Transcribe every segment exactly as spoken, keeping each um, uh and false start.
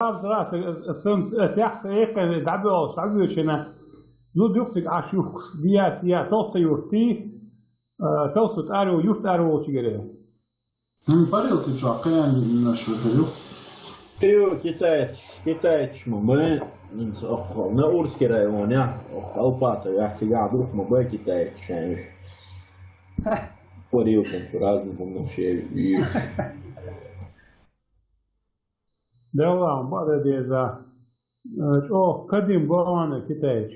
Ас, ас, ас, ас яхь ца эккхина, дӀабоьлхуш, дӀабоьдучу хенахь, зуда юха цига Ӏаш юхкуш, дияс, я, товса юртий, а, товса тӀаро, юрт тӀаро волчуьнгара. ХӀун, парилка чохь кхианаш ву хир ю? Хир ю, китайцаш, китайцаш ма бай, хӀинца оккха, Наурский районехь, оккха Алпатовехь, цигахь дукха ма бай китайцаш шайн уьш. Парилкан чу разный хӀуманаш еш. Делахь бара деза, э, чӀогӀа кадим бохана китайцаш.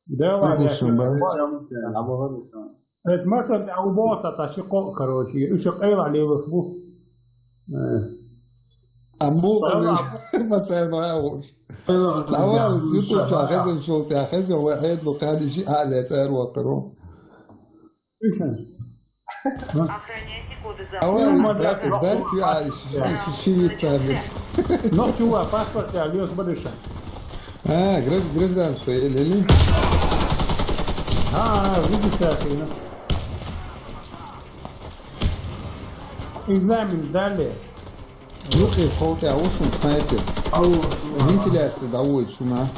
Дела, Агушин бац. Эс машен тӀе ву боху, ткъа ши кхоъ, короче, уьш къайлахь лелаш бу. Э. А муха Дела. Маса ма агуш. Къайлахь Давай, лелаш бу, цуьнан чохь хезначул тӀехь хезна вай хьедлу кхаьллича а ле цӀера ваккхар ву. Охраняйте коды Давай, запуска. Давай, Охраняйте. Давай, ши, ши, ши вид там есть. Ну, чего, паспорт я лез бадыша. А, гражд-, гражданство или, или? А, видишь, как именно. Экзамен дали. Юкъе кховта а ву шун снайпер. Ау. Вентиляция доводит шуна.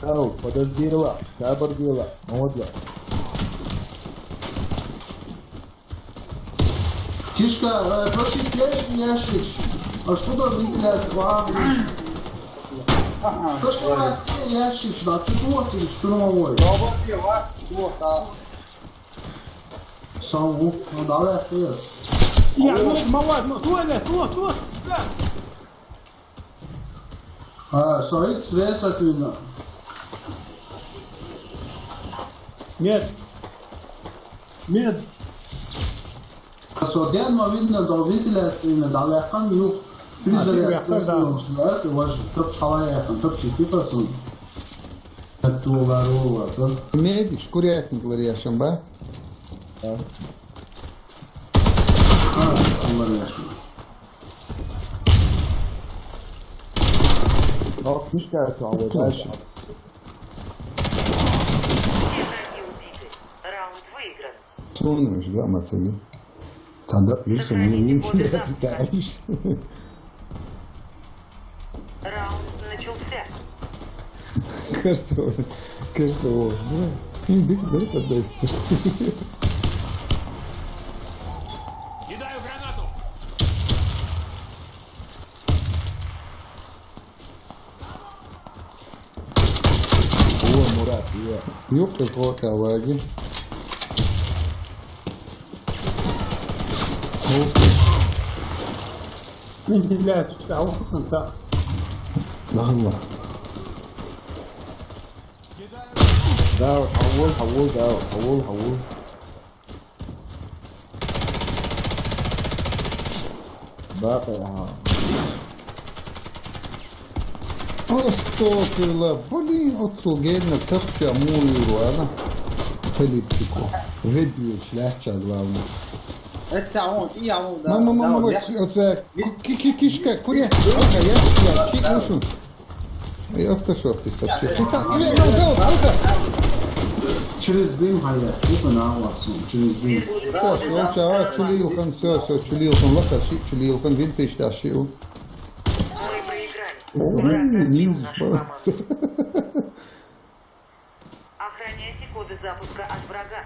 Ау, подожди, рела, сабар дела, молодец. Тишка, э, пошли, пешкин ящик. А что там вентиляция? Ага. Пошли, ящик, да, ты плохо, штурмовой. Молодец, вот, да. Сам, ну, давай, пес. Я, ну, молодец, ну, стой, стой, стой, стой. А, со ит срезать именно. Нет. Нет. А со ден ма видно, да, вентиляция именно, да, вяхан, ну, призрак, да. Ваш, тап шалай яхан, тап шити пасон. Тулар ву вацар. Медик, курятник ларъеш бац? А. А, ларъеш. О, книжка это, а вот дальше. Все враги убиты. Раунд выигран. Цунна уьш гамацали. Цхьа дакъа вуьсу, мин вентиляция даьллаш. Раунд начался. Карцо, карцо, бля. Хин дика дара сан бестар. Кидаю гранату! О, Мурат, я. Юкъе кховта ваги. Вентиляция, а вот он так. Ладно. Да, хьавол, хьавол, да, хьавол, хьавол. Бакъ, ага. Астагфирулла, блин, оцу генна тапча муйру ана. Талибчику. Ведь лаьча, главное. Эццахьа, и я, да, Мама, мама, да, мама, я. Оце ки-, ки-, кишка, куре. Ока, я, я, чи, ушу. Ай, автошоп, ты стопчи. Ты так, не, не, не, не. Через дым, а я, чё ты на вас, через дым. Всё, всё, всё, а, чулилхан, всё, всё, чулилхан, лаха, ши, чулилхан, винтыш, да, ши, у. Мы проиграли. О, враг разбил нашу команду. Охраняйте коды запуска от врага.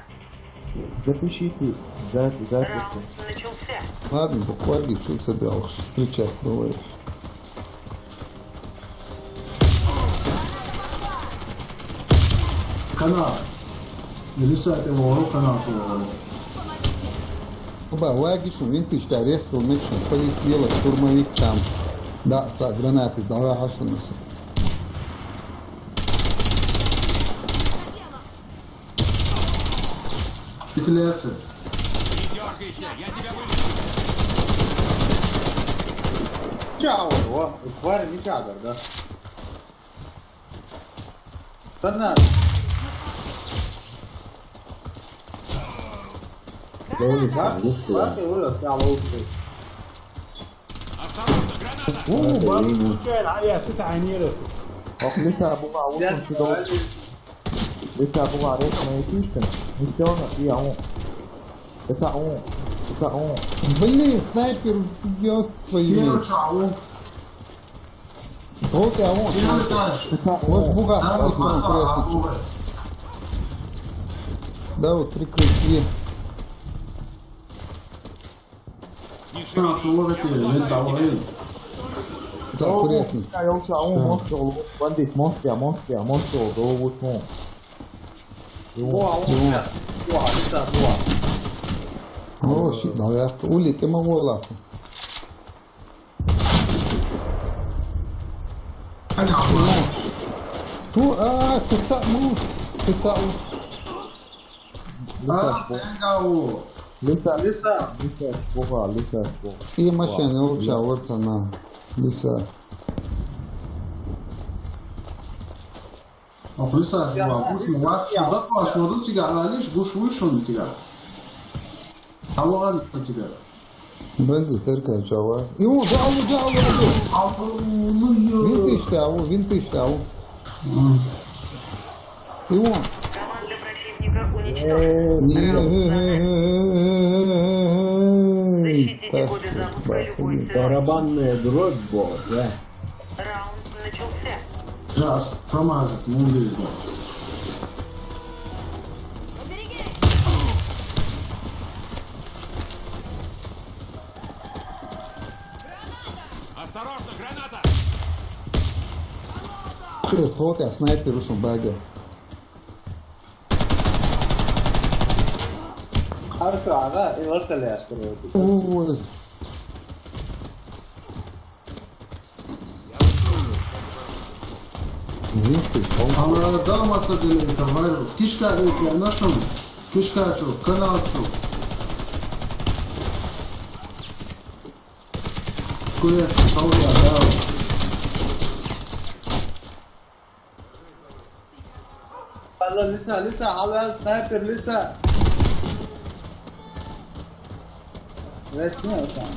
Запишите дату запуска. Раунд начался. Ладно, буквально чуть забегал, встречать бывает. Канал. Или сайт его канал своего. Оба, ваги шун винтыш да резко мекшун полетела штурмовик там. Да, са гранаты сдала хашунаса. Вентиляция. Чао, о, парень, не чагар, да? Санна. Граната! Осторожно, граната! О, бабушка, а я тут они растут. Ох, лиса була, вот он сюда. Лиса була, резко на этишкин. Не сделано, и а он. Это он. Это он. Блин, снайпер, ёб твою мать. Первый шаг. Вот я, вот. Первый этаж. Ось буга. Там вот маха, а, буга. Да, вот прикрытие. Там слово тебе, не давай. За курятник. Я он, он монстр, бандит, монстр, монстр, монстр, да, вот он. Буа, буа, буа, буа. О, щит, наверное. Улица, мы воласы. Ту, а, пицца, ну, пицца. А, тенга у. Лиса, лиса, лиса, шпуга, лиса, шпуга. И машина, вообще, вот она. Лиса. А плюс а, я, а, пусть я, мы вас я, сюда, я, пошёл, ну, тебя, а, лишь гуш вышел на тебя. Алло, Али, на тебя. Бандит, терка, чего? И он, да, алло, да, алло, алло. Алло, ну, ё. Винты штаву, винты штаву. М. И он. Команда противника уничтожена. Э, не, э, э, э, э, э, э, э, э, э. Защитите, так, годы запуска, любой ценой. Барабанная дробь, бо, да. Раунд начался. Сейчас, промазать, ну, вижу. Осторожно, граната! Что, я снайпер ушел, баги. Хорошо, она и вот стреляешь, короче. Ой. Винты, он. Ана да маса деле это вайрус. Кишка, э, я нашел. Кишка что, канал что. Куя, сауя, да. Алло, лиса, лиса, алло, снайпер, лиса. Resmi o zaman.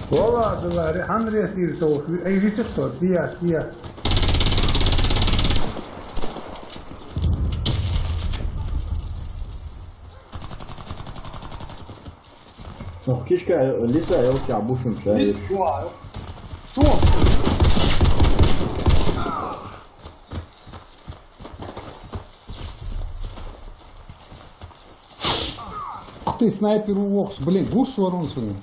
Valla, valla, han resir to, ey, visi to, diya, diya. Ох, кишка, лиса, я у тебя бушим, Лис, чай. Чувак. Чувак. Ты снайпер увохш, блин, гуш ворон суни.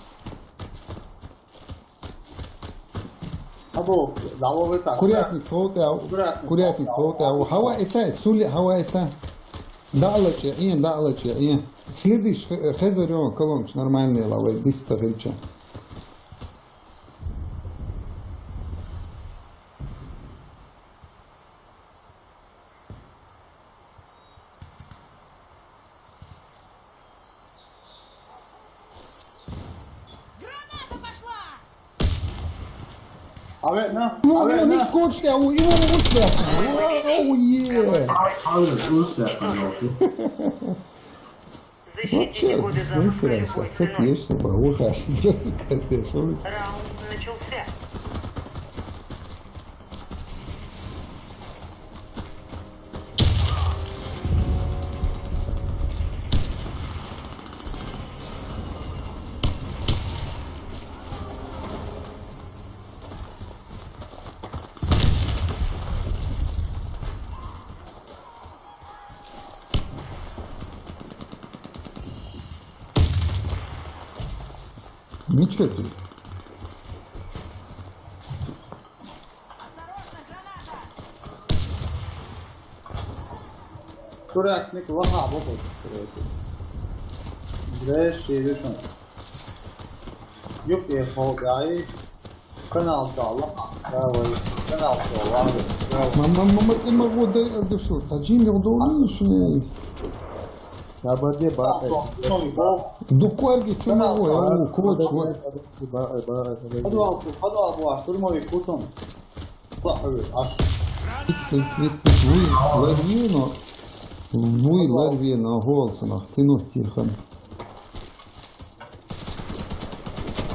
Або, дало вета. Курятник, фото, ау. Курятник, курятник, фото, ау. Хава это, цули, хава это. Далача, ин, далача, ин. Следишь, хе-, хезарён, колонч, нормальный лавай, дисца гильча. Граната пошла! А вы, на, ну, а вы, ну, не на. Скочите, а вы, его, его, его, его, его. Ай, ай, ай, ай, ай. Вообще, снайпера, сейчас цепь есть, чтобы ухо сразу катаешь. Раунд начался. Ничего ты. Курятник лаха бобот срати. Дальше идёшь. Юк, я хаугай. Канал да лаха. Давай. Канал да лаха. Мама, мама, ты могу дай дышу. Таджим, я удобно, что ли? Сабаде ба. Дукуарги чумовой, ау, квоч, вот. Подвал, подвал, штурмовик, кушон. Аш. Вит, вит, вит, вит, вуй, ларвино. Вуй, ларвино, голцанах, тянуть тихо.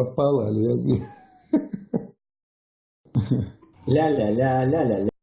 Papalale, así. Ля-ля-ля, ля-ля-ля.